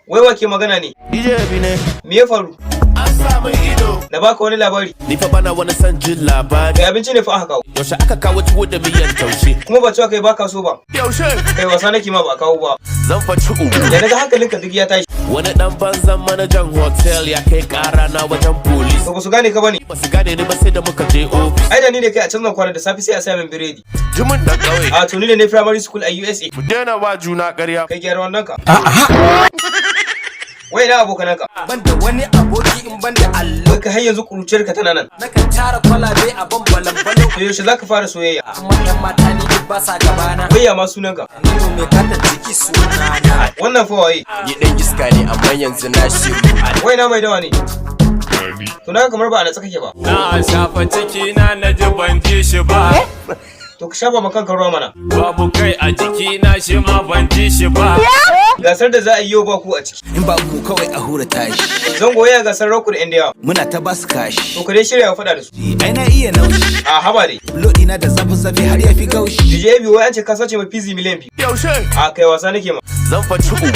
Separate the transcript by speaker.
Speaker 1: Wai wa ke magana ne?
Speaker 2: DJ Abi ne.
Speaker 1: Me ya faru?
Speaker 2: An samu ido.
Speaker 1: Na baka wani labari.
Speaker 2: Ni fa bana wani son jin labari.
Speaker 1: Kai, abinci ne fa aka kawo.
Speaker 2: Yaushe aka kawo tuwo da miyan taushe?
Speaker 1: Kuma ba cewa kai baka so ba.
Speaker 2: Yaushe?
Speaker 1: Kai, wasa nake ma, ba a kawo ba.
Speaker 2: Zan faci uku.
Speaker 1: Da naga hankalinka duk ya tashi.
Speaker 2: Wani dan banzan manajan hotel ya kai kara na wajen police.
Speaker 1: To, ba su gane ka bane.
Speaker 2: Ba su gane ni ba sai da muka je ofis.
Speaker 1: Ai da ni ne kai, a canza kwana, da safe sai a saya min biredi.
Speaker 2: Jimin da kauye.
Speaker 1: A to, ni ne primary school a USA.
Speaker 2: Mu daina wa juna ƙarya.
Speaker 1: Kai, gyara wannan ka. Wai na abokananka?
Speaker 3: Banda wani aboki in banda allo.
Speaker 1: Wai ka har yanzu kuruciyar ka tana nan.
Speaker 3: Nakan tara kwalabe a ban balan-balan.
Speaker 1: To, yaushe zaka fara soyayya?
Speaker 3: Kuma yan mata ni duk ba sa gabana.
Speaker 1: Wai ya ma sunanka?
Speaker 3: Nino mai kata ciki sunana.
Speaker 1: Wannan fa waye?
Speaker 3: Ni dan iska ne, amma yanzu na shiru.
Speaker 1: Wai na mai dawa ne? To, naga kamar ba a natsa kake ba.
Speaker 4: Na shafa ciki na, na ji ban ji shi ba.
Speaker 1: To, ka shafa ma kanka ruwa mana.
Speaker 4: Babu kai a jiki na, shi ma ban ji shi ba.
Speaker 1: Gasar da za a yi yau ba ku a ciki.
Speaker 5: In ba ku kawai a hura tashi.
Speaker 1: Zango ya gasar Roku da Indiya.
Speaker 5: Muna ta basu kashi.
Speaker 1: To, ka dai shirya faɗa da su.
Speaker 5: Ai na iya naushi.
Speaker 1: A haba dai.
Speaker 5: Lodi na da zafi zafi har ya fi gaushi.
Speaker 1: DJ Abi, wai an ce ka sace ma Fizi 2 miliyan.
Speaker 2: Yaushe?
Speaker 1: A kai, wasa nake ma.
Speaker 2: Zan faci uku.